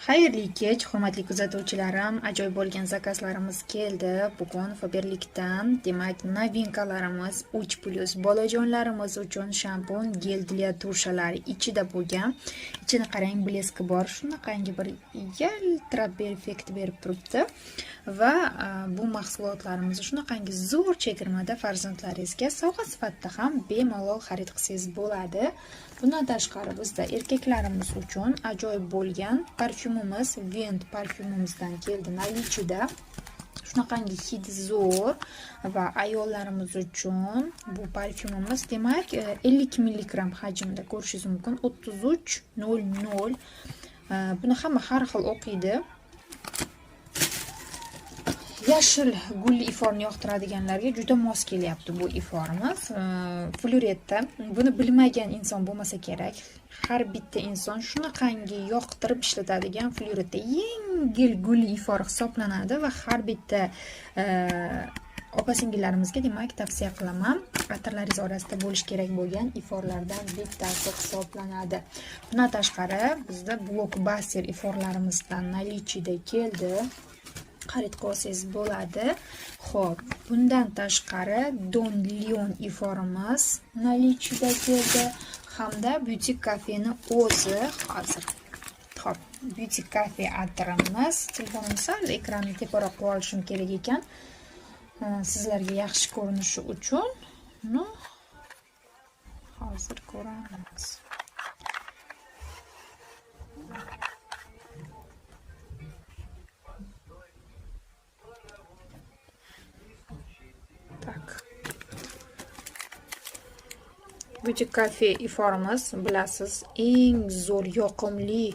Xayrli kech, hurmatli kuzatuvchilarim. Ajoyib bo'lgan zakazlarimiz keldi. Bugun Faberlikdan, demak, новинка larimiz 3+ bolajonlarimiz uchun shampun, гель для душа lari ichida bo'lgan. Ichini qarang, блеск i bor. Shunaqangi bir yaltirab effekt berib turibdi. Va bu mahsulotlarimizni shunaqangi zo'r chegirmada farzandlaringizga sovg'a sifatida ham bemalol xarid qilsangiz bo'ladi. Bundan tashqari bizda erkaklarimiz uchun ajoyib bo'lgan parfyumimiz Vent parfyumimizdan keldi наличие da. Shunaqangi hidi zo'r va ayollarimiz uchun bu parfyumimiz, demak, 50 mg hajmda ko'rishingiz mumkin. 33.00. Buni hamma har xil o'qiydi. Yashil gulli iforni yoqtiradiganlarga juda mos kelyapti bu iforimiz. Floretta. Buni bilmagan inson bo'lmasa kerak. Har bitta inson shunaqangi yoqtirib ishlatadigan Floretta yengil gulli ifor hisoblanadi va har bitta opa singillarimizga, demak, tavsiya qilaman. Atirlaringiz orasida bo'lishi kerak bo'lgan iforlardan bittasi hisoblanadi. Bundan tashqari bizda blockbuster iforlarimizdan наличие da keldi. Xarid qilsangiz bo'ladi. Xo'p, bundan tashqari Don Leon iforimiz наличие da keldi hamda Beauty Cafe'ni o'zi hozir. Xo'p, Beauty Cafe atirimiz, telefonim sal ekranni teparoq qo'yib olishim kerak ekan. Sizlarga yaxshi ko'rinishi uchun. Ну, hozir ko'ramiz. Так. Beauty Cafe iforimiz, bilasiz, eng zo'r yoqimli